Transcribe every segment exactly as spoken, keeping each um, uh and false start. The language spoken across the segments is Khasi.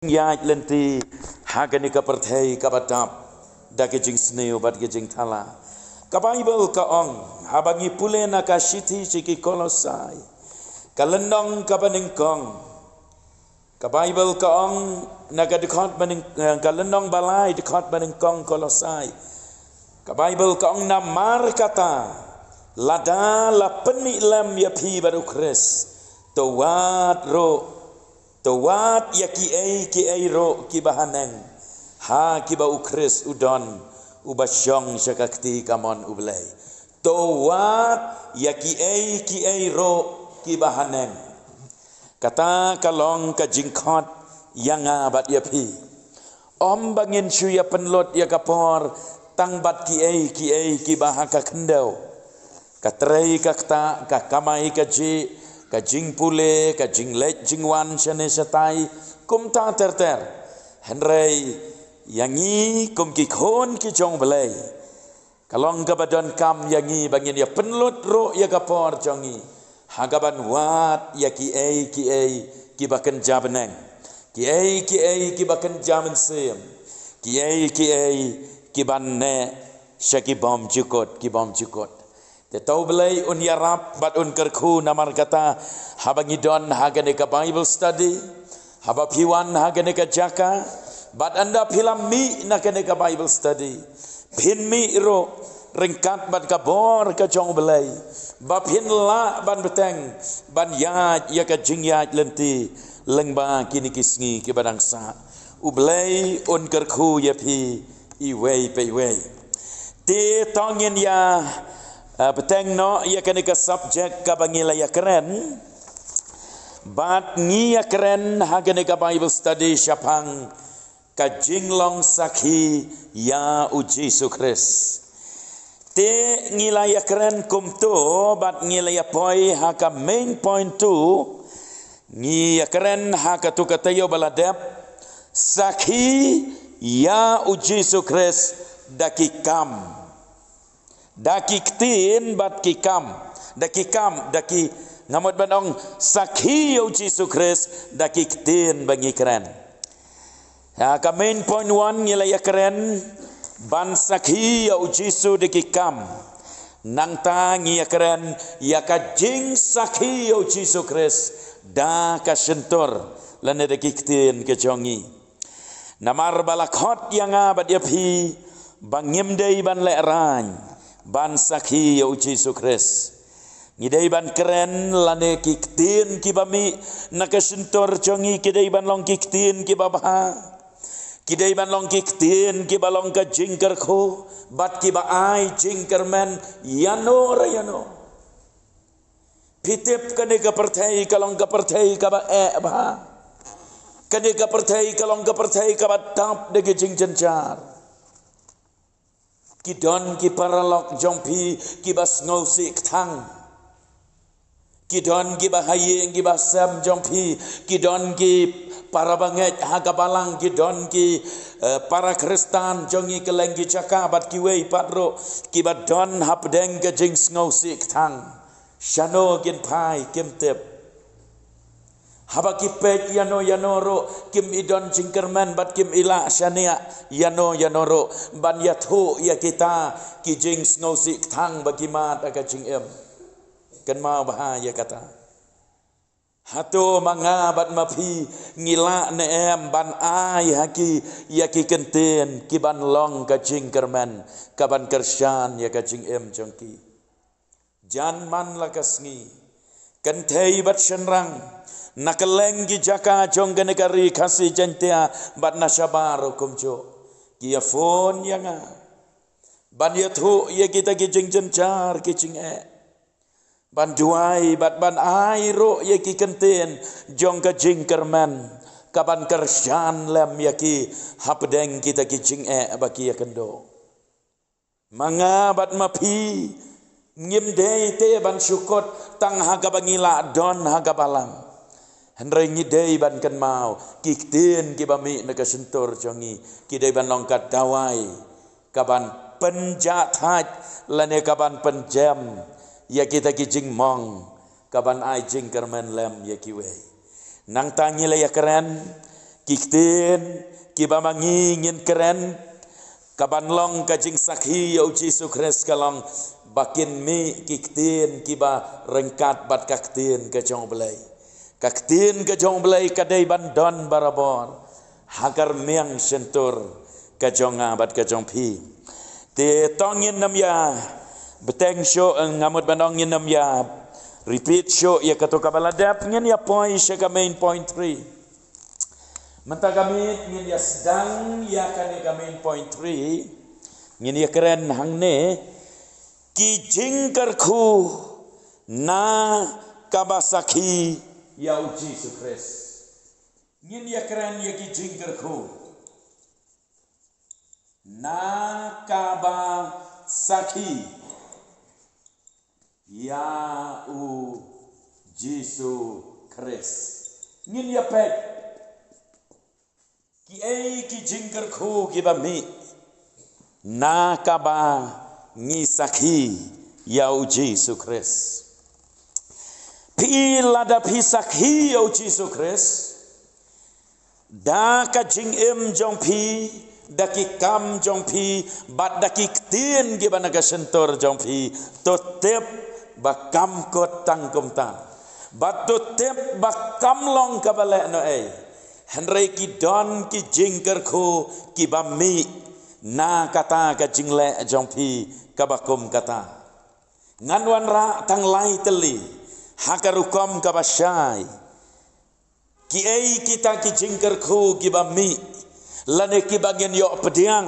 jingïaid lynti ha kane ka pyrthei kaba dap da ka jingsniew bad ka jingthala. Ka Baibl ka ong, haba ngi pule na ka shithi sha ki Kolosai, ka lynnong kaba nyngkong, ka Baibl ka ong, na ka dkhot ba nyng-, eh, ka lynnong ba lai, dkhot ba nyngkong, Kolosai. Ka Baibl ka ong, namar kata, lada la pynmih lem ïa phi bad u Khrist, to wad ruh, to wad ïa kiei kiei ruh kiba haneng, ha kiba u Khrist u don, uba shong sha ka kti kamon U Blei. To wad ïa kiei kiei ruh kiba haneng. Kata ka long ka jingkhot ïa nga bad ïa phi. Ym ba ngin shu ïa pynlut ïa ka por tang bad kiei kiei kiba ha ka khyndew. Ka trei ka ktah, ka kamai kajih, ka jingpule, ka jingleit jingwan shane shatai, kumta ter ter. Hynrei ïa ngi kum ki khun ki jong U Blei, ka long kaba donkam ïa ngi ba ngin ïa pynlut ruh ïa ka por jong ngi ha kaban wad ïa kiei kiei kiba kynja bneng, kiei kiei kiba kynja mynsiem, kiei kiei kiban neh sha ki bymjukut, ki bymjukut. Te to U Blei un ïarap bad un kyrkhu. Namar kata, haba ngi don ha kane ka Bible study, haba phi wan ha kane ka jaka, bad ynda phi la mih na kane ka Bible study, phin mih ruh ryngkat bad ka bor ka jong U Blei, ba phin lah ban bteng, ban ïaid ïa ka jingïaid lynti lyngba kine ki sngi kiba dang sah. U Blei un kyrkhu ïa phi iwei pa iwei. Te to ngin ïa, eh, bteng noh ïa kane ka subject kaba ngi la ïa kren. Bad ngi ïa kren ha kane ka Bible study shaphang ka jinglong sakhi ïa U Jisu Khrist. Te ngi la ïa kren kumto, bad ngi la ïa poi ha ka main point tu, ngi ïa kren ha katu ka taïew ba la dep, sakhi ïa U Jisu Khrist da ki kam. Da ki ktien bad ki kam. Da ki kam, da ki, nga mut ban ong, sakhi ïa U Jisu Khrist da ki ktien ba ngi kren. Ha ka main point one ngi la ïa kren ban sakhi ïa U Jisu da ki kam. Nangta ngi ïa kren ïa ka jingsakhi ïa U Jisu Khrist da ka shyntur lane da ki ktien ka jong ngi. Namar ba la khot ïa nga bad ïa phi ba ngim dei ban lehraiñ ban sakhi ïa U Jisu Khrist. Ngi dei ban kren lane ki ktien kiba mih na ka shyntur jong ngi ki dei ban long ki ktien kiba bha. Ki dei ban long ki ktien kiba long ka jingkyrkhu bad kiba ai jingkyrmen ïano re ïano. Phi tip kane ka pyrthei ka long ka pyrthei kaba eh bha. Kane ka pyrthei ka long ka pyrthei kaba dap da ki jingjynjar. Ki don ki paralok jong phi kiba sngewsih kthang. Ki don kiba ha ïing kiba sem jong phi. Ki don ki para bangeit ha ka balang, ki don ki, eh, para Khristan jong ngi kylleng ki jaka bad kiwei pat ruh kiba don hapdeng ka jingsngewsih kthang. Shano kin phai kim tip. Haba ki peit ïano ïano ruh kim i don jingkyrmen bad kim i lah shaniah ïano ïano ruh ban ïathuh ïa kita ki jingsngewsih kthang ba ki mad ha ka jingim. Kynmaw bha ïa kata. Hato ma nga bad ma phi ngi lah ne em ban ai ha ki ïa ki kyntien kiban long ka jingkyrmen, kaban kyrshan ïa ka jingim jong ki? Jan man la ka sngi, kynthei bad shynrang na kylleng ki jaka jong kane ka ri Khasi Jaiñtia bad na shabar ruh kumjuh, ki ïa phone ïa nga ban ïathuh ïa kita ki jingjynjar ki jingeh, ban duwai bad ban ai ruh ïa ki kyntien jong ka jingkyrmen, kaban kyrshan lem ïa ki hapdeng kita ki jingeh ba ki ïa kynduh. Ma nga bad ma phi ngim dei te ban shu kut tang ha kaba ngi lah don ha ka balang. Hynrei ngi dei ban kynmaw ki ktien kiba mih na ka shyntur jong ngi ki dei ban long ka dawai kaban pynjah thait lane kaban pynjem ïa kita ki jingmong, kaban ai jingkyrmen lem ïa kiwei. Nangta ngi la ïa kren, Ki ktien kiba ma ngi ngin kren, kaban long ka jingsakhi ïa u Jisu Khrist ka long ba kin mih ki ktien kiba ryngkat bad ka ktien ka jong u Blei. Ka ktien ka jong u Blei ka dei ban don barabor ha ka rmiang shyntur ka jong nga bad ka jong phi. Te to ngin nym ïa bteng shuh, nga mut ban ong ngin nym ïa repeat shuh ïa kato kaba la dep, ngin ïa poi sha ka main point three. Mynta ka miet ngin ïa sdang ïa kane ka main point three. Ngin ïa kren hangne, ki jingkyrkhu na kaba sakhi ïa u Jisu Khrist. Ngin ïa kren ïa ki jingkyrkhu na kaba sakhi ïa u Jisu Khrist. Ngin ïa peit kiei ki jingkyrkhu kiba mih na kaba ngi sakhi ïa u Jisu Khrist. Phi, lada phi sakhi ïa u Jisu Khrist da ka jingim jong phi, da ki kam jong phi, bad da ki ktien kiba na ka shyntur jong phi, to tip ba kam kut tang kumta. Bad to tip ba kam long kaba lehnohei. Hynrei ki don ki jingkyrkhu kiba mih na kata ka jingleh jong phi kaba kum kata. Ngan wanrah tang lai tylli ha ka rukom kaba shai. Kiei kita ki jingkyrkhu kiba mih lane kiba ngin ïoh pdiang,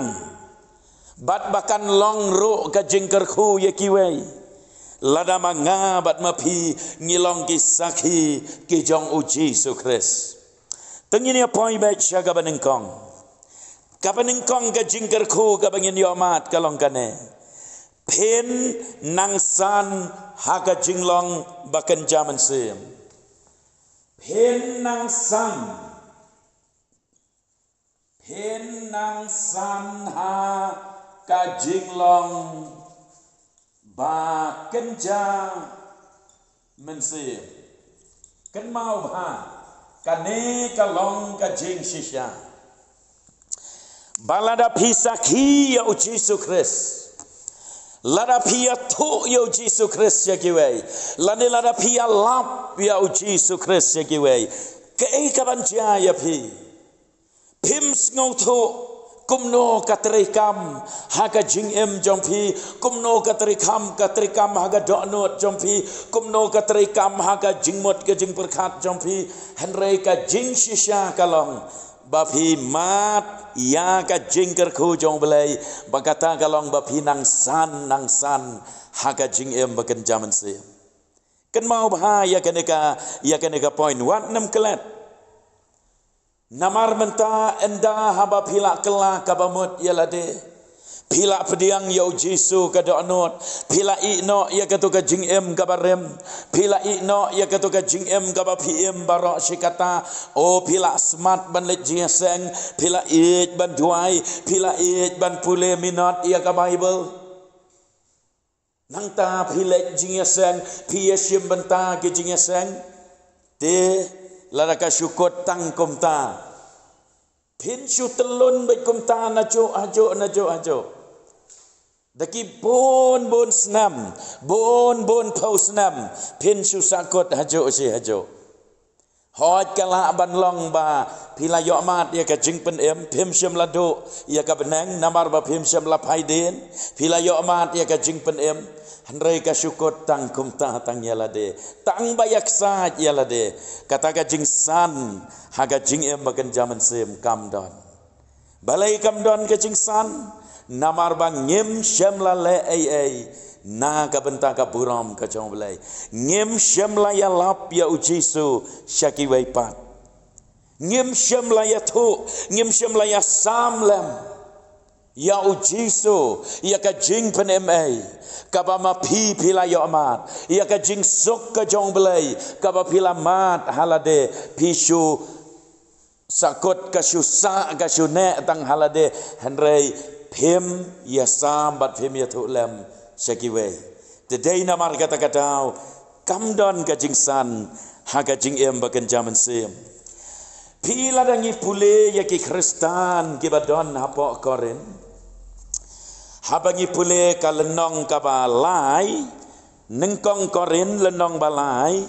bad ba kan long ruh ka jingkyrkhu ïa kiwei, lada ma nga bad ma phi ngi long ki sakhi ki jong u Jisu Khrist. Te ngin ïa poi beit sha kaba nyngkong. Kaba nyngkong ka jingkyrkhu kaba ngin ïoh mad ka long kane: Phin nang san ha ka jinglong ba kynja mynsiem. Phin nang san. Phin nang san ha ka jinglong ba kynja mynsiem. Kynmaw bha, kane ka long ka jingshisha. Ba lada phi sakhi ïa u Jisu Khrist, lada phi ïathuh ïa u Jisu Khrist ïa kiwei, lane lada phi ïalap ïa u Jisu Khrist ïa kiwei, kaei kaban jia ïa phi? Phim sngewthuh kumno ka treikam ha ka jingim jong phi, kumno ka treikam, ka treikam ha ka dohnud jong phi, kumno ka treikam ha ka jingmut ka jingpyrkhat jong phi. Hynrei ka jingshisha ka long ba phi mad ïa ka jingkyrkhu jong u Blei, ba kata ka long ba phi nang san, nang san ha ka jingim ba kynja mynsiem. Kynmaw bha ïa kane ka, ïa kane ka point, wat nym klet. Namar mynta ynda haba phi la kylla kaba mut ïa lade, phi la pdiang ïa u Jisu ka dohnud, phi la ïeh noh ïa kato ka jingim kaba rim, phi la ïeh noh ïa kato ka jingim kaba phi im baroh shi katta. O, phi la smat ban leit jingïaseng, phi la ïeit ban duwai, phi la ïeit ban pule minot ïa ka Baibl. Nangta phi leit jingïaseng, phi ïashim bynta ki jingïaseng. Te lada ka shu kut tang kumta, phin shu tylun beit kumta najuh hajuh, najuh hajuh. Da ki bun bun snem, bun bun phew snem, phin shu sahkut hajuh shi hajuh. Hooid, ka lah ban long ba phi la ïohmad ïa ka jingpynim, phim shym la duh ïa ka bneng namar ba phim shym la phai dien, phi la ïohmad ïa ka jingpynim. Hynrei ka shu kut tang kumta tang ïa lade, tang ba ïaksaid ïa lade. Kata ka jingsan ha ka jingim ba kynja mynsiem kam don. Balei kam don ka jingsan? Namar ba ngim shym la leh ei ei na ka bynta ka burom ka jong u Blei. Ngim shym la ïalap ïa u Jisu sha kiwei pat. Ngim shym la ïathuh, ngim shym la ïasam lem ïa u Jisu ïa ka jingpynim ei kaba ma phi phi la ïohmad, ïa ka jingsuk ka jong u Blei kaba phi la mad ha lade. Phi shu sahkut, ka shu sah, ka shu neh tang ha lade, hynrei phim ïasam bad phim ïathuh lem sha kiwei. Te dei namar kata ka daw kam don ka jingsan ha ka jingim ba kynja mynsiem. Phi lada ngi pule ïa ki Khristan kiba don hapoh Korinth. Haba ngi pule ka lynnong kaba lai, nyngkong Korinth lynnong ba lai,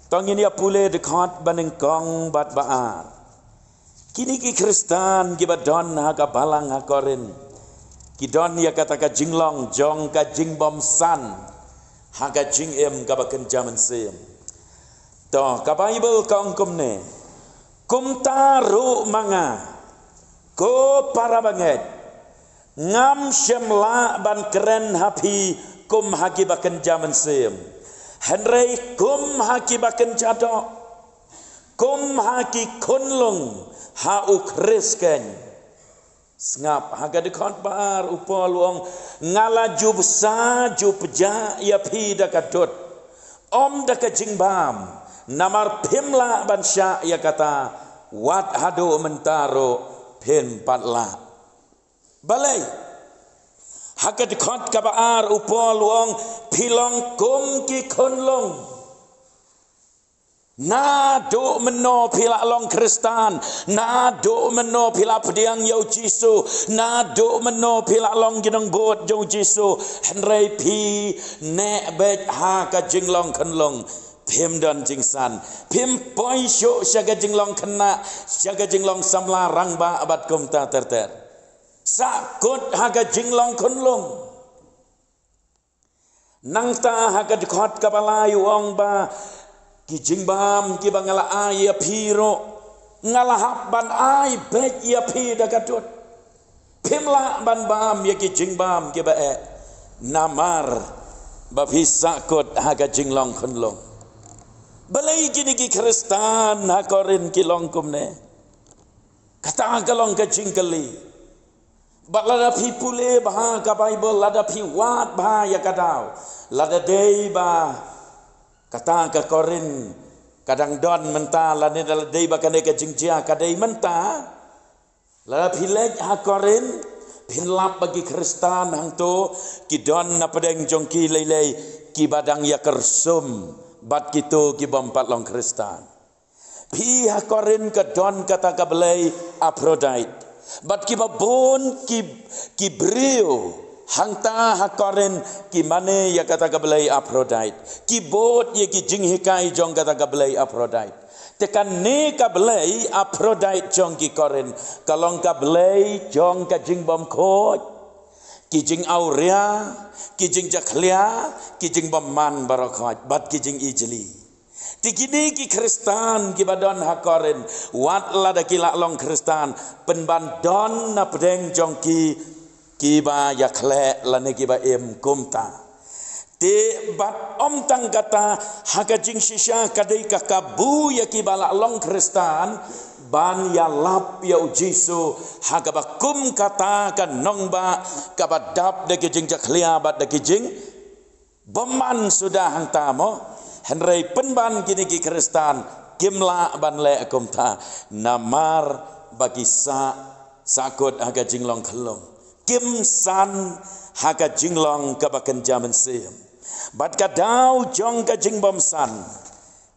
to ngin ïa pule dkhot ba nyngkong bad ba ar. Kine ki Khristan kiba don ha ka balang ha Korinth, ki don ïa kata ka jinglong jong ka jingbymsan ha ka jingim kaba kynja mynsiem. To, ka Baibl ka ong kumne: Kumta ruh ma nga, ko para bangeit, ngam shym lah ban kren ha phi kum ha kiba kynja mynsiem, hynrei kum ha kiba kynja doh, kum ha ki khunlung ha U Khrist keiñ. Sngap, ha ka dkhot ba ar u Paul u ong: Nga la ju bsa ju pjah ïa phi da ka dud, ym da ka jingbam, namar phim lah ban shah ïa kata, wat haduh mynta ruh phim pat lah. Balei? Ha ka dkhot kaba ar u Paul u ong: Phi long kum ki khunlung. Naduh mynno phi la long Khristan, naduh mynno phi la pdiang ïa U Jisu, naduh mynno phi la long ki nongbud jong U Jisu, hynrei phi neh beit ha ka jinglong khunlung. Phim don jingsan, phim poi shuh sha ka jinglong khynnah, sha ka jinglong samla rangbah bad kumta ter ter. Sahkut ha ka jinglong khunlung. Nangta ha ka dkhot kaba lai u ong ba ki jingbam kiba nga la ai ïa phi ruh, nga la hap ban ai beit ïa phi da ka dud. Phim lah ban bam ïa ki jingbam kiba eh, namar ba phi sahkut ha ka jinglong khunlung. Balei kine ki Khristan ha Korinth ki long kumne? Kata ka long ka jingkylli. Bad lada phi pule bha ka Baibl, lada phi wad bha ïa ka daw, lada dei ba kata ka Korinth ka dang don mynta, lane lada dei ba kane ka jingjia ka dei mynta, lada phi leit ha Korinth, phin lap ba ki Khristan hangto ki don na pdeng jong ki lei lei kiba dang ïa kyrsum bad kito kibym pat long Khristan. Phi ha Korinth ka don kata ka blei Aphrodite. Bad kiba bun ki, ki briew hangta ha Korinth ki mane ïa kata ka blei Aphrodite. Ki bud ïa ki jinghikai jong kata ka blei Aphrodite. Te kane ka blei Aphrodite jong ki Korinth ka long ka blei jong ka jingbymkhuid, ki jingawria, ki jingjakhlia, ki jingbymman baroh khoit bad ki jingijli. Te kine ki Khristan kiba don ha Korinth, wat lada ki la long Khristan, pynban don na pdeng jong ki kiba ïakhleh lane kiba im kumta. Te bad ym tang kata, ha ka jingshisha ka dei ka kabu ïa kiba la long Khristan ban ïalap ïa U Jisu ha kaba kum kata ka nongbah kaba dap da ki jingjakhlia bad da ki jing bymman suda hangta mo. Hynrei pynban kine ki Khristan kim lah ban leh kumta, namar ba ki sah, sahkut ha ka jinglong khunlung, kim san ha ka jinglong kaba kynja mynsiem. Bad ka daw jong ka jingbymsan,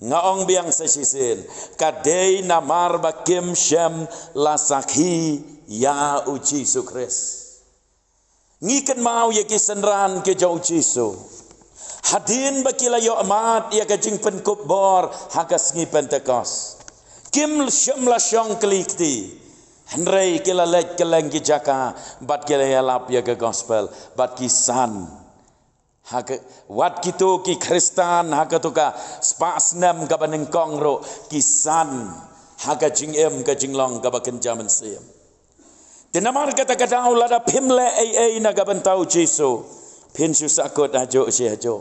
nga ong biang sa shisien, ka dei namar ba kim shym la sakhi ïa U Jisu Khrist. Ngi kynmaw ïa ki synran ki jong U Jisu. Hadien ba ki la ïoh mad ïa ka jingpynkup bor ha ka sngi Pentekost, kim shym la shong kli kti. Hynrei ki la leit kylleng ki jaka bad ki la ïalap ïa ka gospel bad ki san. Ha ka, wat kito ki Khristan ha kato ka spah snem kaba nyngkong ruh ki san ha ka jingim ka jinglong kaba kynja mynsiem. Te namar kata ka daw lada phim leh ei ei na ka bynta U Jisu, phin shu sahkut hajuh shi hajuh.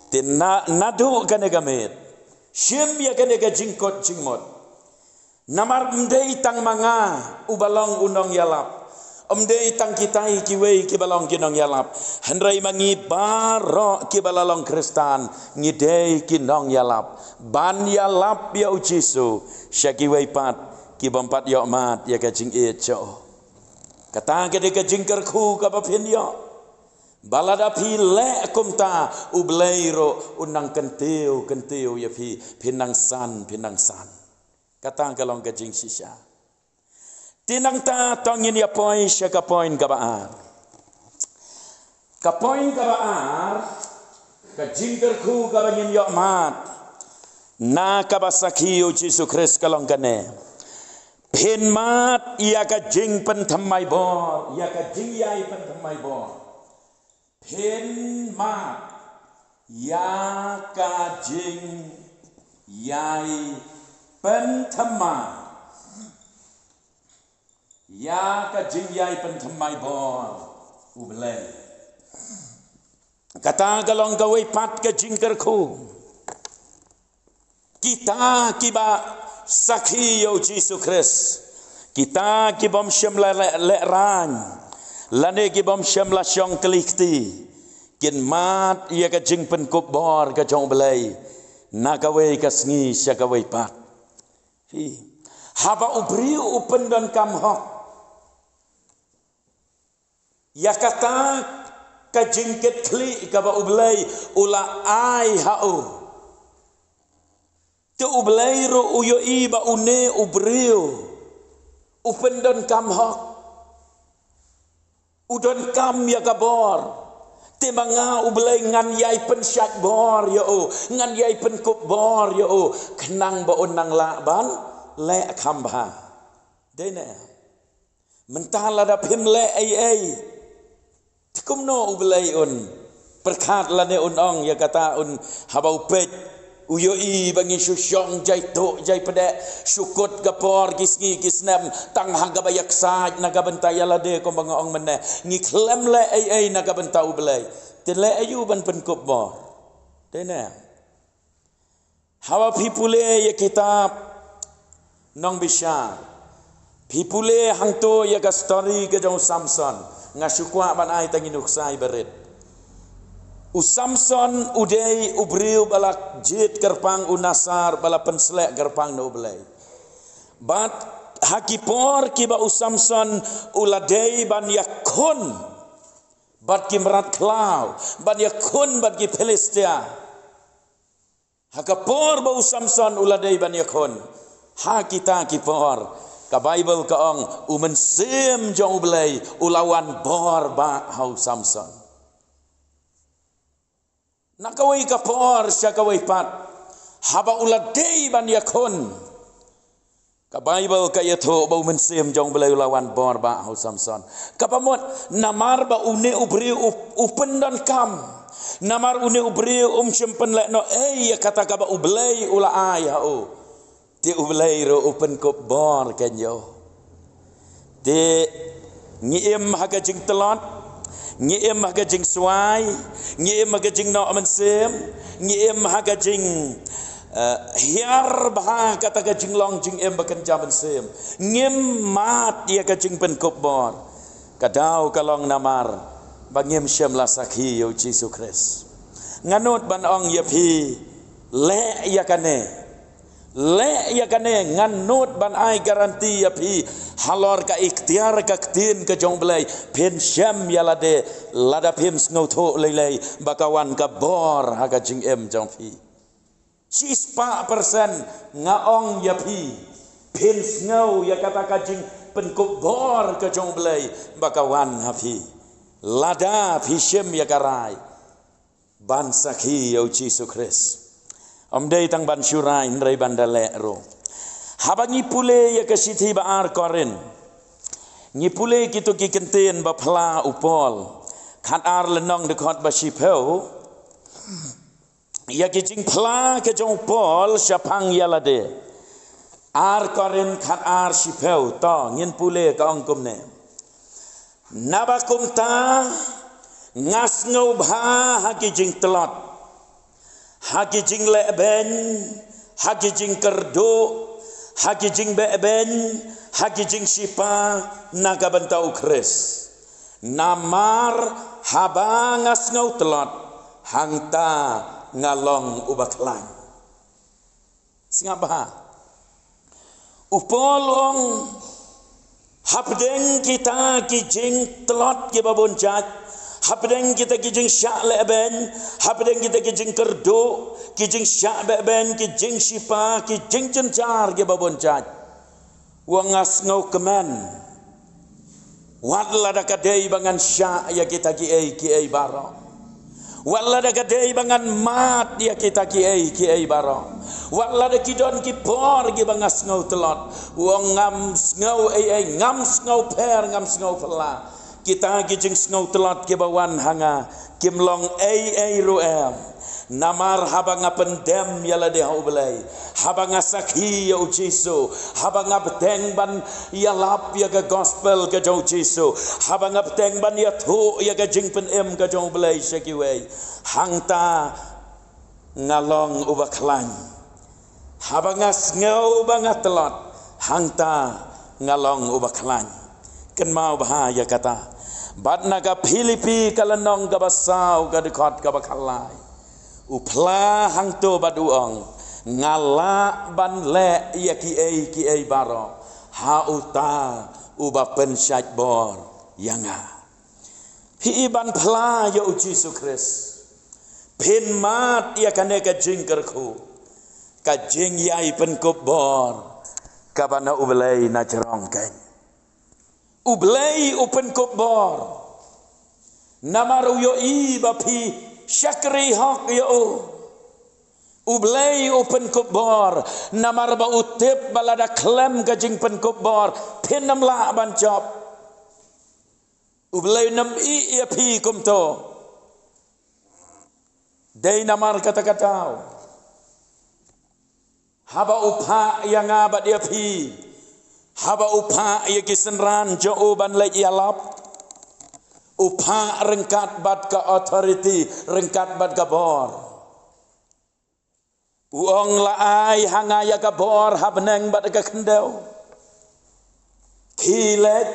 Te na, naduh kane ka miet, shim ïa kane ka jingkut jingmut. Namar ym dei tang ma nga uba long u nongïalap, ym dei tang kitai kiwei kiba long ki nongïalap, hynrei ma ngi baroh kiba la long Khristan ngi dei ki nongïalap ban ïalap ïa U Jisu sha kiwei pat kibym pat ïoh mad ïa ka jingïeit jong u. Kata ka dei ka jingkyrkhu kaba phin ïoh, ba lada phi leh kumta, U Blei ruh un nang kyntiew kyntiew ïa phi, phin nang san, phin nang san. Kata ka long ka jingshisha. Te nangta to ngin ïa poi sha ka point kaba ar. Ka point kaba ar, ka jingkyrkhu kaba ngin ïoh mad na kaba sakhi ïa u Jisu Khrist ka long kane. Phin mad ïa ka jingpynthymmai bor, ïa ka jingïai pynthymmai bor. Phin mad ïa ka jingïai pynthymmai, ïa ka jingïai pynthymmai bor U Blei. Kata ka long kawei pat ka jingkyrkhu. Kita kiba sakhi ïa u Jisu Khrist, kita kibym shym la leh, lehraiñ, lane kibym shym la shong kli kti, kin mad ïa ka jingpynkup bor ka jong U Blei na kawei ka sngi sha kawei pat. Hi. Haba u briew u pyndonkam hok ïa kata ka jingkitkhlieh kaba U Blei u la ai ha u, te U Blei ruh u ïohi ba une u briew u pyndonkam hok, u donkam ïa ka bor. Te ma nga U Blei ngan ïai pynshait bor ïa u, ngan ïai pynkup bor ïa u, khnang ba un nang lah ban leh kham bha. Dei ne? Mynta lada phim leh ei ei, te kumno U Blei un pyrkhat lane un ong ïa kata, un, haba u peit, u ïohi ba ngi shu shong jai tuh jai pdeh, shu kut ka por ki sngi ki snem tang ha kaba ïaksaid na ka bynta ïa lade, kumba nga ong mynne, ngi khlem leh ei ei na ka bynta U Blei, te leh aïu ban pynkup bor? Dei ne? Haba phi pule ïa kitab Nongbishar, phi pule hangto ïa ka story ka jong u Samson, nga shu kwah ban ai tang ïa u ksai barit. U Samson u dei u briew ba la jied kyrpang, u Nasar ba la pynsleh kyrpang na U Blei. Bad ha ki por kiba u Samson u la dei ban ïakhun bad ki mrad khlaw, ban ïakhun bad ki Philistia. Ha ka por ba u Samson u la dei ban ïakhun, ha kita ki por, ka Baibl ka ong, u Mynsiem jong U Blei u la wan bor bah ha u Samson. Na kawei ka por sha kawei pat, haba u la dei ban ïakhun, ka Baibl ka ïathuh ba u Mynsiem jong U Blei u la wan bor bah ha u Samson. Kaba mut, namar ba une u briew u, u pyndonkam. Namar une u briew um shym pynleh noh ei ïa kata kaba U Blei u la ai ha u, te U Blei ruh u pynkup bor kein ïa u. Te ngi im ha ka jingtlot, ngi im ha ka jingswai, ngi im ha ka jingnoh mynsiem, ngi im ha ka jing, eh, hiar bha kata ka jinglong jingim ba kynja mynsiem. Ngim mad ïa ka jingpynkup bor. Ka daw ka long namar ba ngim shym la sakhi ïa u Jisu Khrist. Nga nud ban ong ïa phi, leh ïa kane. Leh ïa kane, ngan nud ban ai guarantee ïa phi halor ka iktiar ka ktien ka jong U Blei, phin shem ïa lade lada phim sngewthuh lei lei ba ka wan ka bor ha ka jingim jong phi. Shispah persen nga ong ïa phi, phin sngew ïa kata ka jingpynkup bor ka jong U Blei ba ka wan ha phi lada phi shem ïa ka rai ban sakhi ïa u Jisu Khrist. Ym dei tang ban shu rai hynrei ban da leh ruh. Haba ngi pule ïa ka shithi ba ar Korinth, ngi pule kito ki kyntien ba phla u Paul, khat ar lynnong dkhot ba shiphew, ïa ki jingphla ka jong u Paul shaphang ïa lade. Ar Korinth khat ar shiphew, to ngin pule, ka ong kumne. Naba kumta nga sngewbha ha ki jingtlot, ha ki jinglehbeiñ, ha ki jingkyrduh, ha ki jingbehbeiñ, ha ki jingshipa na ka bynta u Khrist. Namar haba nga sngew tlot, hangta nga long uba khlaiñ. Sngap bha. U Paul u ong, hapdeng kita ki jingtlot kiba bun jait, Hapdeng kita ki jingshah lehbeiñ, hapdeng kita ki jingkyrduh, ki jingshah behbeiñ, ki jingshipa, ki jingjynjar kiba bun jait, u ong nga sngewkmen. Wat lada ka dei ba ngan shah ïa kita kiei kiei baroh, wat lada ka dei ba ngan mad ïa kita kiei kiei baroh, wat lada ki don ki por kiba nga sngew tlot, u ong ngam sngew ei ei, ngam sngew pher, ngam sngew phylla. Kita ki jingsngew tlot kiba wan ha nga kim long ei ei ruh em. Namar haba nga pyndem ïa lade ha U Blei, haba nga sakhi ïa U Jisu, haba nga bteng ban ïalap ïa ka gospel ka jong U Jisu, haba nga bteng ban ïathuh ïa ka jingpynim ka jong U Blei sha kiwei, hangta nga long uba khlaiñ. Haba nga sngew ba nga tlot, hangta nga long uba khlaiñ. Kynmaw bha ïa kata. Bad na ka Philippi ka lynnong kaba saw, ka dkhot kaba khatlai, u phla hangto bad u ong, nga lah ban leh ïa kiei kiei baroh ha uta uba pynshait bor ïa nga. Phi i ban phla ïa U Jisu Khrist, phin mad ïa kane ka jingkyrkhu, ka jingïai pynkup bor kaba na U Blei na jrong keiñ. U Blei u pynkup bor namar u ïohi ba phi shakri hok ïa u. U Blei u pynkup bor namar ba u tip ba lada khlem ka jingpynkup bor phin ym lah ban jop. U Blei u nym ïeh ïa phi kumto. Dei namar kata ka daw, haba u phah ïa nga bad ïa phi, haba u phah ïa ki synran jong u ban leit ïalap, u phah ryngkat bad ka authority, ryngkat bad ka bor. U ong la ai ha nga ïa ka bor ha bneng bad ka khyndew. Khie leit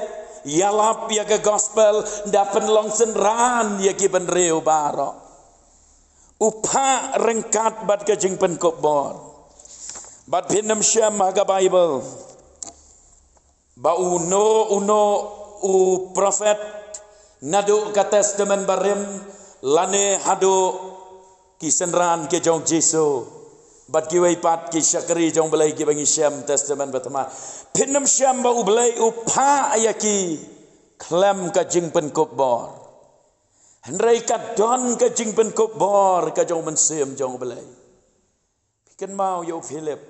ïalap ïa ka gospel, da pynlong synran ïa ki bynriew baroh. U phah ryngkat bad ka jingpynkup bor. Bad phin ym shem ha ka Baibl ba uno uno u prophet naduh ka Testament Barim lane haduh ki synran ki jong Jisu bad kiwei pat ki shakri jong Blei kiba ngi shem Testament Bathymmai, phin ym shem ba U Blei u phah ïa ki khlem ka jingpynkup bor. Hynrei ka don ka jingpynkup bor ka jong u Mynsiem jong U Blei. Phi kynmaw ïa u Philip,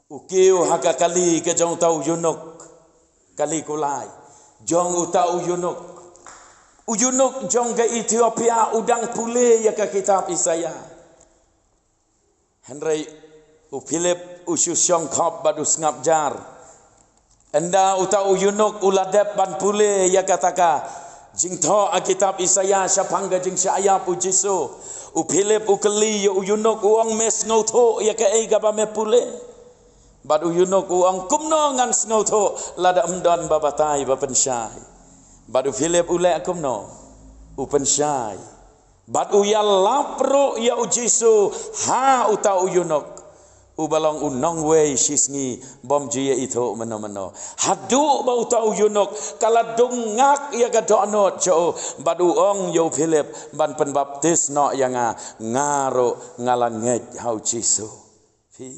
u kiew ha ka kali ka jong uta u eunuk, kali kulai jong uta u eunuk. U eunuk jong ka Ethiopia u dang pule ïa ka kitab Isaïah. Hynrei u Philip u shu shongkhop bad u sngap jar. Ynda uta u eunuk u la dep ban pule ïa kata ka jingthoh ha kitab Isaïah shaphang ka jingshah ïap U Jisu, u Philip u kylli ïa u eunuk, u ong, me sngewthuh ïa kaei kaba me pule? Bad u eunuk u ong, kumno ngan sngewthuh lada ym don ba batai ba pynshai? Bad u Philip u leh kumno? U pynshai. Bad u ïalap ruh ïa U Jisu ha uta u eunuk, uba long u nongwei shisngi, bym ju ïa ithuh mynno mynno. Haduh ba uta u eunuk ka la dung ngak ïa ka dohnud jong u, bad u ong ïa u Philip, ban pynbaptis noh ïa nga, nga ruh nga la ngeit ha U Jisu. Phi,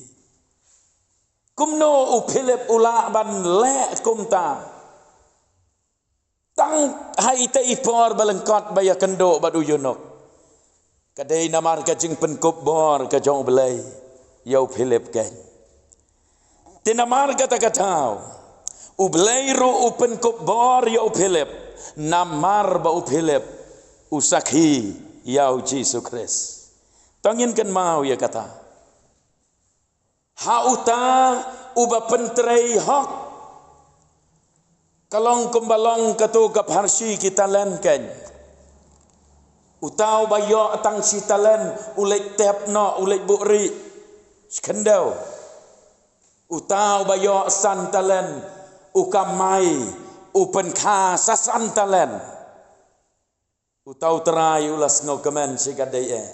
kumno u Philip u lah ban leh kumta? Tang ha ita i por ba lyngkot ba ïakynduh bad u eunuk, ka dei namar ka jingpynkup bor ka jong U Blei ïa u Philip keiñ. Te namar kata ka daw, U Blei ruh u pynkup bor ïa u Philip, namar ba u Philip u sakhi ïa U Jisu Khrist. To ngin kynmaw ïa kata. Ha uta uba pyntrei hok, ka long kumba long kato ka pharshi ki talent keiñ. Uta uba ïoh tang shi talent, u leit tep noh, u leit buhrieh shi khyndew. Uta uba ïoh san talent, u kamai, u pynkha sa san talent. Uta u trai u la sngewkmen shi katdei eh,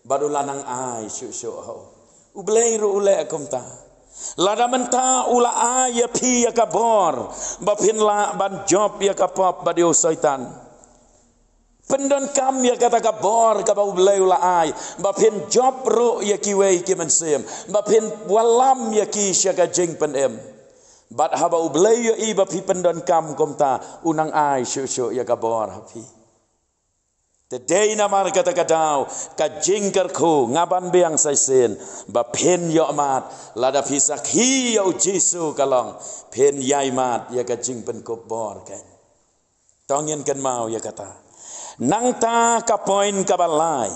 bad u la nang ai shuh shuh ha u. U Blei ruh u leh kumta. Lada mynta u la ai ïa phi ïa ka bor ba phin lah ban jop ïa ka pop bad ïa u Soitan, pyndonkam ïa kata ka bor kaba U Blei u la ai ba phin jop ruh ïa kiwei ki mynsiem, ba phin wallam ïa ki sha ka jingpynim. Bad haba U Blei u ïohi ba phi pyndonkam kumta, u nang ai shuh shuh ïa ka bor ha phi. Te dei namar kata ka daw, ka jingkyrkhu, nga ban biang sa shisien ba phin ïohmad, lada phi sakhi ïa U Jisu ka long, phin ïai mad ïa ka jingpynkup bor keiñ. To ngin kynmaw ïa kata. Nangta ka point kaba lai,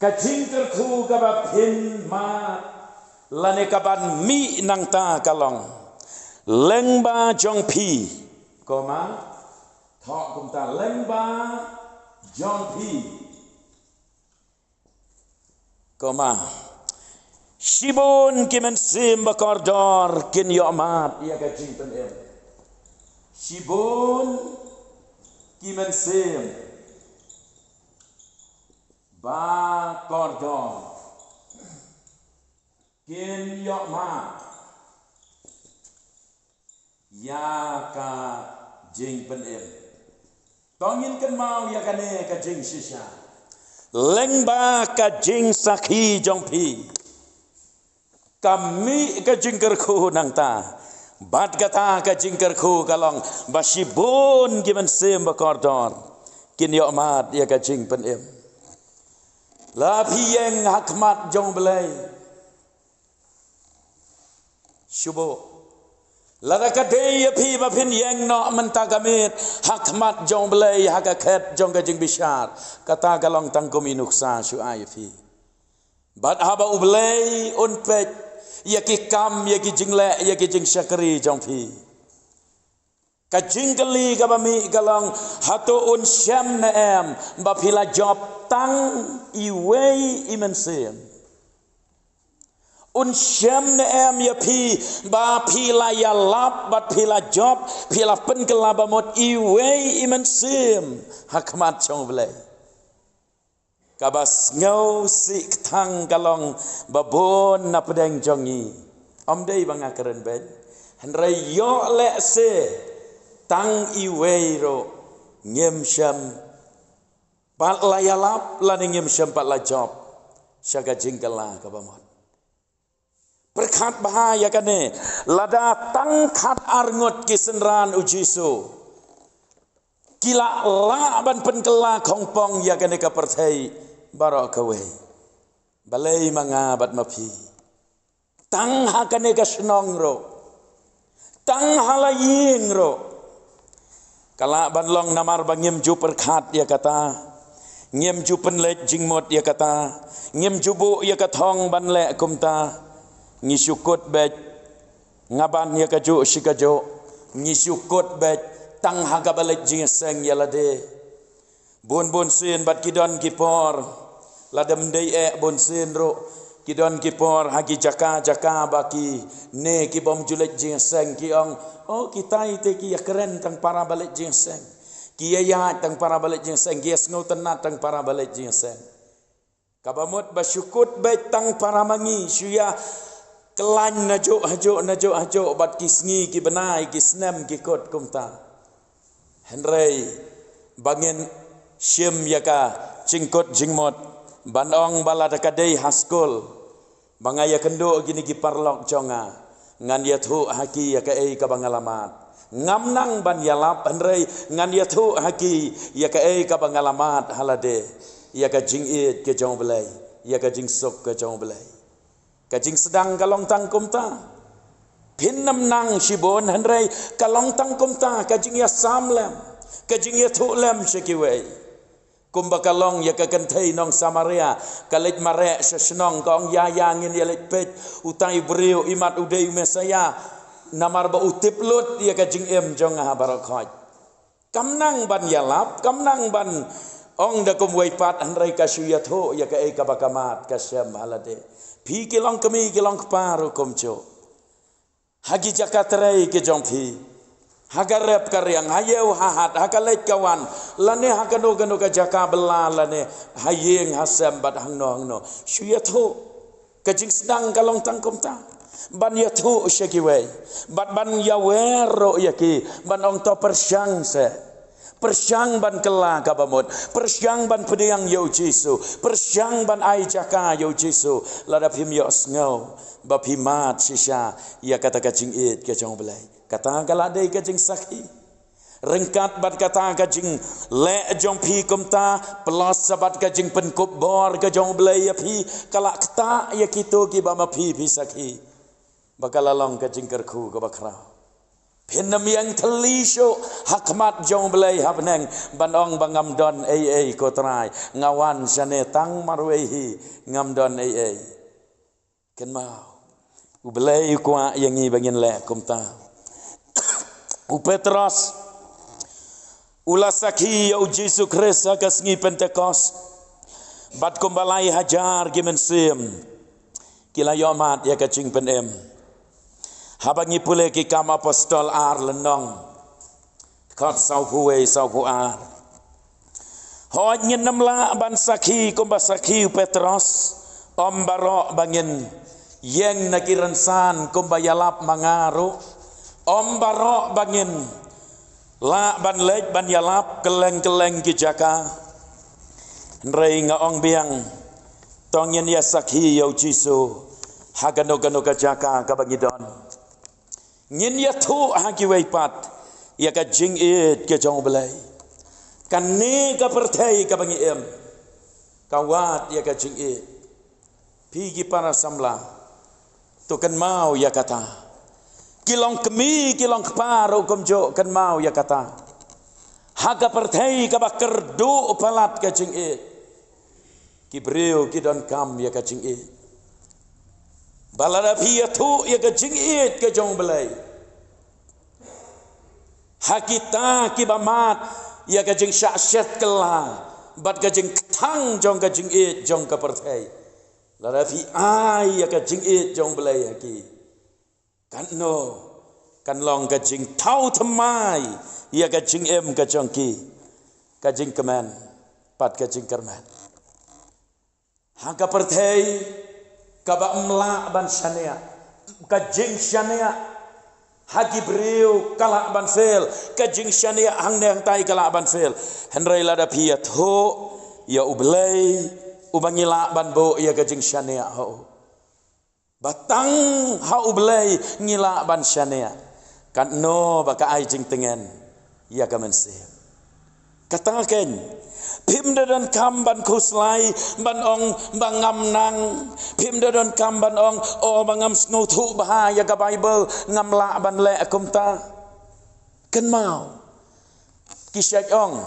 ka jingkyrkhu kaba phin mad lane kaban mih nangta ka long, lyngba jong phi, koma, thoh kumta, lyngba jong phi, koma, shibun ki mynsiem ba kordor kin ïohmad ïa ka jingpynim. Shibun ki mynsiem ba kordor kin ïohmad ïa ka jingpynim. To ngin kynmaw ïa kane ka jingshisha. Lyngba ka jingsakhi jong phi, ka mih ka jingkyrkhu nangta. Bad kata ka jingkyrkhu ka long ba shibun ki mynsiem ba kordor kin ïohmad ïa ka jingpynim. La phi ïeng ha khmat jong U Blei, shu buh. Lada ka dei ïa phi ba phin ïeng noh mynta ka miet ha khmat jong U Blei ha ka khet jong ka jingbishar, kata ka long tang kum i nuksa shuwa ïa phi. Bad haba U Blei un peit ïa ki kam, ïa ki jingleh, ïa ki jingshakri jong phi, ka jingkylli kaba mih ka long, hato un shem ne em ba phi la jop tang iwei i mynsiem? Un shem ne em ïa phi ba phi la ïalap bad phi la jop, phi la pynkylla ba mut iwei i mynsiem ha khmat jong U Blei? Kaba sngewsih kthang ka long ba bun na pdeng jong ngi, ym dei ba nga kren beiñ, hynrei ïoh lehse tang iwei ruh ngim shym pat la ïalap lane ngim shym pat la jop sha ka jingkylla kaba mut. Pyrkhat bha ïa kane, lada tang khat ar ngut ki synran U Jisu ki la lah ban pynkylla khongpong ïa kane ka pyrthei baroh kawei, balei ma nga bad ma phi? Tang ha kane ka shnong ruh, tang ha la ïing ruh, ka lah ban long namar ba ngim ju pyrkhat ïa kata, ngim ju pynleit jingmut ïa kata, ngim ju buh ïa ka thong ban leh kumta. Ngi shu kut beit, nga ban ïa kajuh shi kajuh, ngi shu kut beit tang ha kaba leit jingïaseng ïa lade. Bun bun sien bad ki don ki por, lada ym dei eh bun sien ruh, ki don ki por ha ki jaka jaka ba kine ki bym ju leit jingïaseng ki ong, oh, kitai te ki ïakren tang para ba leit jingïaseng, ki ïaid tang para ba leit jingïaseng, ki ïasngewtynnat tang para ba leit jingïaseng. Kaba mut ba shu kut beit tang para ma ngi, shu ïa khlaiñ najuh hajuh najuh hajuh bad ki sngi ki bnai ki snem ki kut kumta. Hynrei ba ngin shim ïa ka jingkut jingmut ban ong ba lada ka dei ha skul, ba nga ïakynduh kine ki paralok jong nga, ngan ïathuh ha ki ïa kaei kaba nga la mad. Ngam nang ban ïalap hynrei ngan ïathuh ha ki ïa kaei kaba nga la mad ha lade, ïa ka jingïeit ka jong U Blei, ïa ka jingsuk ka jong U Blei. Ka jingsdang ka long tang kumta. Phin ym nang shibun hynrei ka long tang kumta, ka jingïasam lem, ka jingïathuh lem sha kiwei. Kumba ka long ïa ka kynthei nong Samaria, ka leit mareh sha shnong, ka ong, ïa ïa ngin ïaleit peit utai u briew, imat u dei u Messaïah, namar ba u tip lut ïa ka jingim jong nga baroh khoit. Kam nang ban ïalap, kam nang ban ong da kumwei pat hynrei ka shu ïathuh ïa kaei kaba ka mad, ka shem ha lade. Phi ki long kmie ki long kpa ruh kumjuh, ha ki jaka trei ki jong phi, ha ka rep ka riang, ha ïew ha hat, ha ka leit ka wan, lane ha kano kano ka jaka bylla, lane ha ïing ha sem bad hangno hangno, shu ïathuh. Ka jingsdang ka long tang kumta. Ban ïathuh sha kiwei. Bad ban ïawer ruh ïa ki. Ban ong to pyrshang seh. Pyrshang ban kylla kaba mut. Pyrshang ban pdiang ïa u Jisu. Pyrshang ban ai jaka ïa u Jisu. Lada phim ïohsngew. Ba phi mad shisha. Ïa kata ka jingïeit ka jong U Blei. Kata ka la dei ka jingsakhi. Ryngkat bad kata ka jingleh jong phi kumta, plus sa bad ka jingpynkup bor ka jong U Blei ïa phi, ka la ktah ïa kito kiba ma phi phi sakhi. Ba ka la long ka jingkyrkhu kaba khraw. Phin ym ïeng thylli shuh ha khmat jong U Blei ha bneng, ban ong ba ngam don ei ei ko Trai, nga wan shane tang marwei hi, ngam don ei ei. Kynmaw. U Blei u kwah ïa ngi ba ngin leh kumta. U Petros u la sakhi ïa u Jisu Khrist ha ka sngi Pentekost. Bad kumba lai hajar ki mynsiem ki la ïohmad ïa ka jingpynim. Haba ngi pule Ki Kam Apostol ar lynnong. Dkhot sawphew wei, sawphew ar. Hooid ngin ym lah ban sakhi kumba sakhi u Petros, ym baroh ba ngin ïeng na ki rynsan kumba ïalap ma nga ruh, ym baroh ba ngin lah ban leit ban ïalap kylleng kylleng ki jaka. Hynrei nga ong biang, to ngin ïa sakhi ïa u Jisu ha kano kano ka jaka kaba ngi don. Ngin ïathuh ha kiwei pat ïa ka jingïeit ka jong U Blei. Kane ka pyrthei kaba ngi im ka wad ïa ka jingïeit. Phi ki para samla, to kynmaw ïa kata. Ki long kmie ki long kpa ruh kumjuh, kynmaw ïa kata. Ha ka pyrthei kaba kyrduh palat ka jingïeit, ki briew ki donkam ïa ka jingïeit. Ba lada phi ïathuh ïa ka jingïeit ka jong U Blei ha kita kiba mad ïa ka jingshah shet kylla bad ka jingkthang jong ka jingïeit jong ka pyrthei, lada phi ai ïa ka jingïeit jong U Blei ha ki, katno kan long ka jingthaw thymmai ïa ka jingim ka jong ki, ka jingkmen bad ka jingkyrmen. Ha ka pyrthei kaba ym lah ban shaniah, ka jingshaniah ha ki briew ka lah ban fail, ka jingshaniah hangne hangtai ka lah ban fail. Hynrei lada phi ïathuh ïa U Blei, uba ngi lah ban buh ïa ka jingshaniah ha u. Ba tang ha U Blei ngi lah ban shaniah. Katno ba ka ai jingtngen ïa ka mynsiem. Kata kein, phim da donkam ban khuslai, ban ong ba ngam nang. Phim da donkam ban ong, o ba ngam sngewthuh bha ïa ka Baibl, ngam lah ban leh kumta. Kynmaw. Ki shait ong,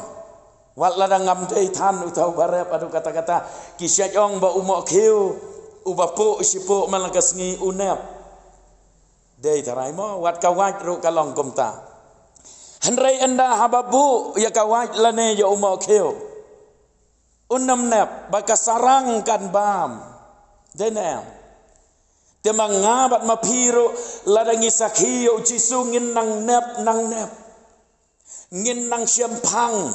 wat lada ngam dei than uta uba rep haduh katta katta. Ki shait ong ba u mohkhiew uba puh shipuh man la ka sngi u nep. Dei tharai mo, wat ka wait ruh ka long kumta. Hynrei ynda haba buh ïa ka wait lane ïa u mohkhiew, un ym nep, ba ka sarang kan bam. Dei ne em? Te ma nga bad ma phi ruh, lada ngi sakhi ïa u Jisu ngin nang nep, nang nep. Ngin nang shemphang,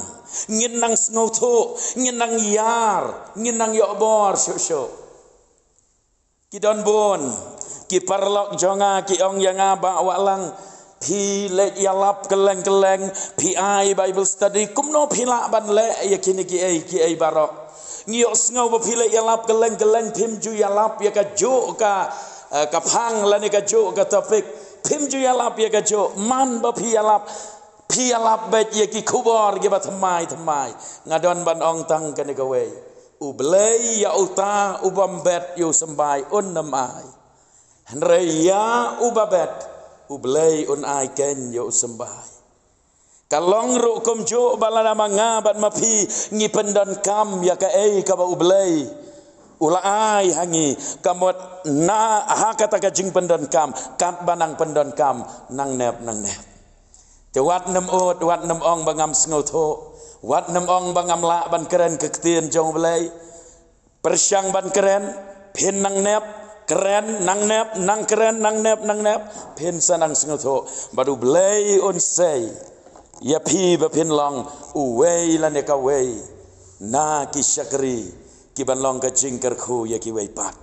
ngin nang sngewthuh, ngin nang ïar, ngin nang ïoh bor shuh shuh. Ki don bun ki paralok jong nga ki ong ïa nga, Bah Wahlang, phi leit ïalap kylleng kylleng, phi ai Bible study, kumno phi lah ban leh ïa kine kiei kiei baroh? Ngi ïohsngew ba phi leit ïalap kylleng kylleng, phim ju ïalap ïa kajuh ka, eh, ka phang lane kajuh ka topic. Phim ju ïalap ïa kajuh, man ba phi ïalap, phi ïalap beit ïa ki khubor kiba thymmai thymmai. Nga don ban ong tang kane kawei. U Blei ïa uta u bym bet ïa u symbai un ym ai. Hynrei ïa uba bet, U Blei un ai kein ïa u symbai. Ka long ruh kumjuh ba lada ma nga bad ma phi ngi pyndonkam ïa kaei kaba U Blei u la ai ha ngi, ka mut na ha kata ka jingpyndonkam, katba nang pyndonkam, nang nep, nang nep. Te wat nym ud, wat nym ong ba ngam sngewthuh, wat nym ong ba ngam lah ban kren ka ktien jong U Blei. Pyrshang ban kren, phin nang nep, kren, nang nep, nang kren, nang nep, nang nep, phin sa nang sngewthuh. Bad U Blei un sei ïa phi ba phin long uwei lane kawei na ki shakri kiban long ka jingkyrkhu ïa kiwei pat.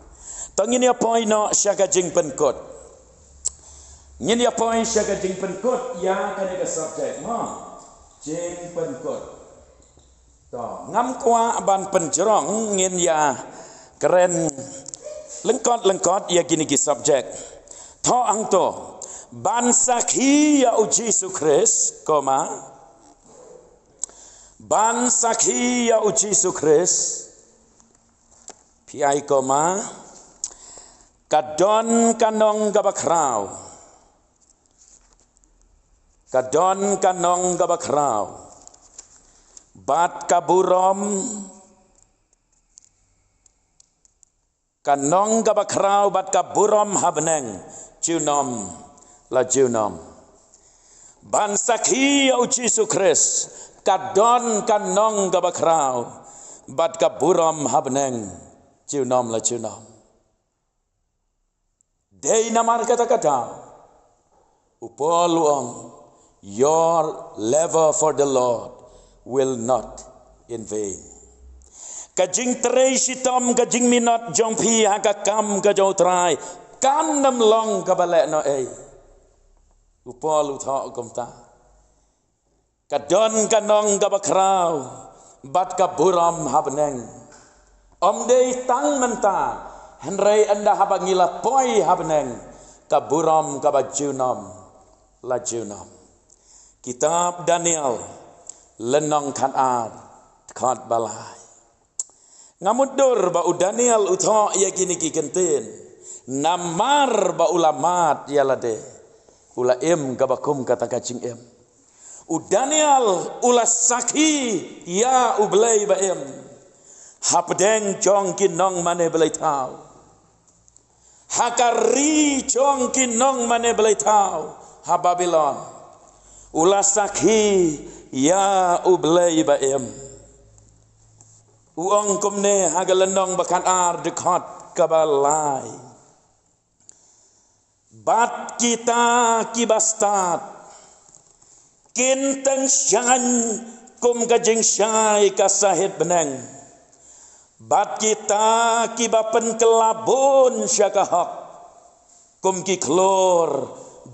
To ngin ïa poi noh sha ka jingpynkut. Ngin ïa poi sha ka jingpynkut ïa kane ka subject mo. Jingpynkut. To ngam kwah ban pynjrong, ngin ïa kren lyngkot-lyngkot ïa kine ki subject. To hangto, ban sakhi ïa u Jisu Khrist, comma, ban sakhi ïa u Jisu Khrist, phi ai comma, ka don ka nong kaba khraw. Ka don ka nong kaba khraw bad ka burom. Ka nong kaba khraw bad ka burom ha bneng junom la junom. Ban sakhi ïa u Jisu Khrist, ka don ka nong kaba khraw bad ka burom ha bneng junom la junom. Dei namar kata ka daw u Paul u ong, "Your labor for the Lord will not in vain." Ka jingtrei shitom, ka jingminot jong phi ha ka kam ka jong u Trai kan ym long kaba lehnohei. U Paul u thoh kumta. Ka don ka nong kaba khraw bad ka burom ha bneng. Ym dei tang mynta, hynrei ynda haba ngi la poi ha bneng, ka burom kaba junom la junom. Kitab Daniel lynnong khatar, dkhot ba lai. Nga mutdur ba u Daniel u thoh ïa kine ki kyntien namar ba u la mad ïa lade, u la im kaba kum kata ka jingim. U Daniel u la sakhi ïa u Blei ba im hapdeng jong ki nongmane blei thaw. Ha ka ri jong ki nongmane blei thaw ha Babilon, u la sakhi ïa u Blei ba im. U ong kumne ha ka lynnong ba khatar, dkhot kaba lai. Bad kita kiba stad kin tyngshaiñ kum ka jingshai ka sahit bneng. Bad kita kiba pynkylla bun sha ka hok kum ki khlur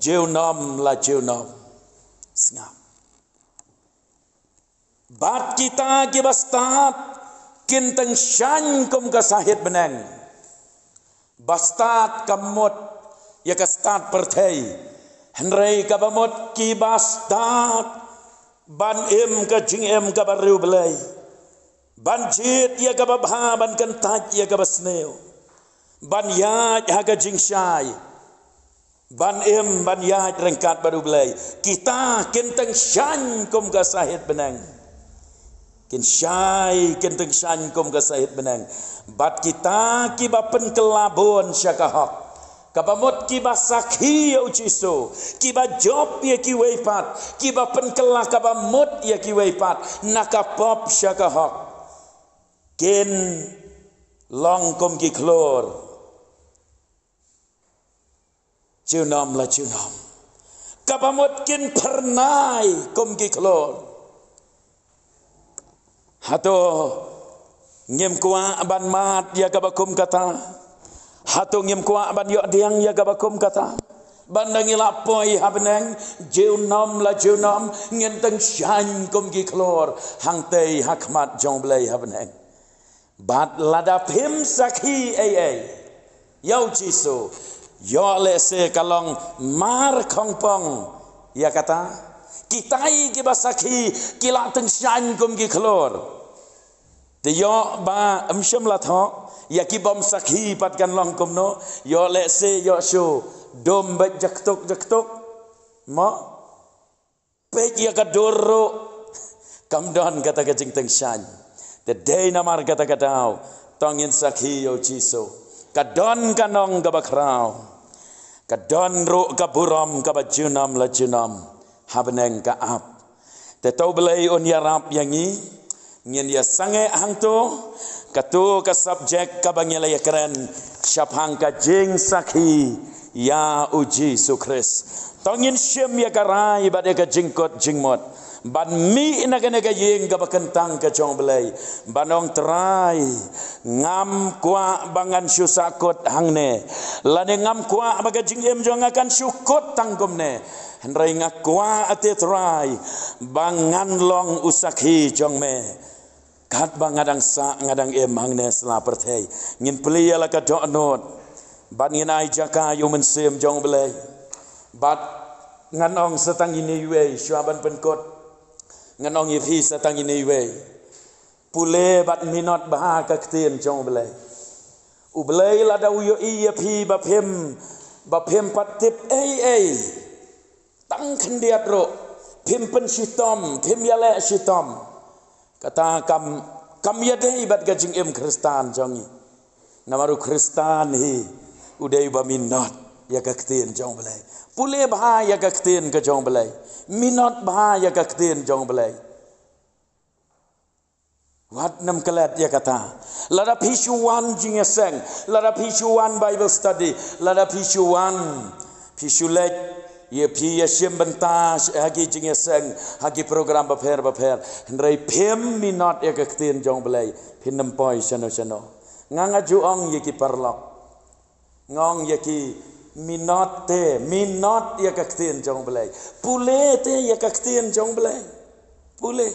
junom la junom. Sngap. Bad kita kiba stad kin tyngshaiñ kum ka sahit bneng. Ba stad kam mut ïa ka stad pyrthei, hynrei kaba mut kiba stad ban im ka jingim kaba riewblei, ban jied ïa kaba bha, ban kyntait ïa kaba sniew, ban ïaid ha ka jingshai, ban im ban ïaid ryngkat bad u Blei. Kita kin tyngshaiñ kum ka sahit bneng. Kin shai, kin tyngshaiñ kum ka sahit bneng. Bad kita kiba pynkylla bun sha ka hok, kaba mut kiba sakhi ïa u Jisu, kiba jop ïa kiwei pat, kiba pynkylla kaba mut ïa kiwei pat na ka pop sha ka hok, kin long kum ki khlur junom la junom. Kaba mut kin phyrnai kum ki khlur. Hato ngim kwah ban mad ïa kaba kum kata? Hato ngim kwah ban ïoh diang ïa kaba kum kata? Ban da ngi la poi ha bneng junom la junom ngin tyngshaiñ kum ki khlur hangtei ha khmat jong u Blei ha bneng. Bad lada phim sakhi ei ei ïa u Jisu, ïoh lehse ka long mar khongpong ïa kata. Kitai kiba sakhi ki la tyngshaiñ kum ki khlur. Te ïoh ba ym shym la thoh ïa ki bym sakhi pat kan long kumno. Ïoh lehse ïoh shu dum bad jaktuk jaktuk mo. Peit ïa ka dur ruh kam don kata ka jingtyngshaiñ. Te dei namar kata ka daw to ngin sakhi ïa u Jisu. Ka don ka nong kaba khraw, ka don ruh ka burom kaba junom la junom ha bneng ka ap. Te to u Blei un ïarap ïa ngi. Ngin ïa sangeh hangto, kato ka subject kaba ngi la ïa kren shaphang ka jingsakhi ïa u Jisu Khrist. To ngin shim ïa ka rai bad ïa ka jingkut jingmut Ban mih na kane ka ïing kaba kyntang ka jong U Blei, ban ong, Trai, ngam kwah ba ngan shu sahkut hangne, lane ngam kwah ba ka jingim jong nga kan shu kut tang kumne. Hynrei nga kwah, a te Trai, ba ngan long u sakhi jong me. Katba nga dang sah, nga dang im hangne sla pyrthei. Ngin plie ïa la ka dohnud. Bad ngin ai jaka ïa u Mynsiem jong U Blei. Bad ngan ong sa tang ine iwei, shuwa ban pynkut. Ngan ong ïa phi sa tang ine iwei. Pule bad minot bha ka ktien jong U Blei. U Blei lada u ïohi ïa phi ba phim, ba phim pat tip ei ei. Tang khyndiat ruh, phim pynshitom, phim ïaleh shitom. Kata kam, kam ïadei bad ka jingim Khristan jong ngi. Namar u Khristan hi, u dei ba minot ïa ka ktien jong U Blei. Pule bha ïa ka ktien ka jong U Blei. Minot bha ïa ka ktien jong U Blei. Wat nym klet ïa kata. Lada phi shu wan jingïaseng, lada phi shu wan Bible study, lada phi shu wan, phi shu leit, ïa phi ïashim bynta ha ki jingïaseng, ha ki program bapher bapher. Hynrei phim minot ïa ka ktien jong U Blei, phin nym poi shano shano. Nga nga ju ong ïa ki paralok. Nga ong ïa ki, minot te, minot ïa ka ktien jong U Blei. Pule te ïa ka ktien jong U Blei. Pule.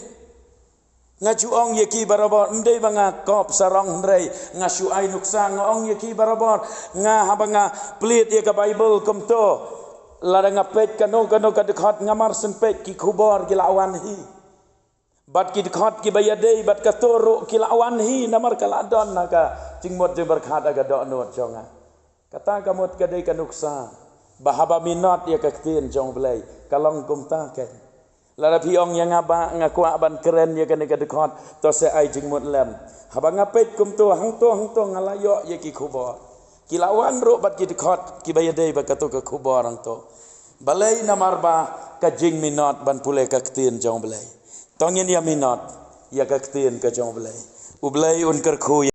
Nga ju ong ïa ki barabor, ym dei ba nga kop sarong hynrei nga shu ai nuksa, nga ong ïa ki barabor, nga haba nga plie ïa ka Bible kumto, lada nga peit kano kano ka dkhot, nga mar shen peit ki khubor ki la wan hi. Bad ki dkhot kiba ïadei bad kato ruh ki la wan hi, namar ka la don ha ka jingmut jingpyrkhat ha ka dohnud jong nga. Kata ka mut ka dei ka nuksa ba haba minot ïa ka ktien jong U Blei, ka long kumta kein. Lada phi ong ïa nga ba nga kwah ban kren ïa kane ka dkhot, to sa ai jingmut lem. Haba nga peit kumto, hangto hangto nga la ïoh ïa ki khubor. Ki la wan ruh bad ki dkhot kiba ïadei bad kato ka khubor hangto. Balei? Namar ba ka jingminot ban pule ka ktien jong U Blei. To ngin ïa minot ïa ka ktien ka jong U Blei. U Blei un kyrkhu ïa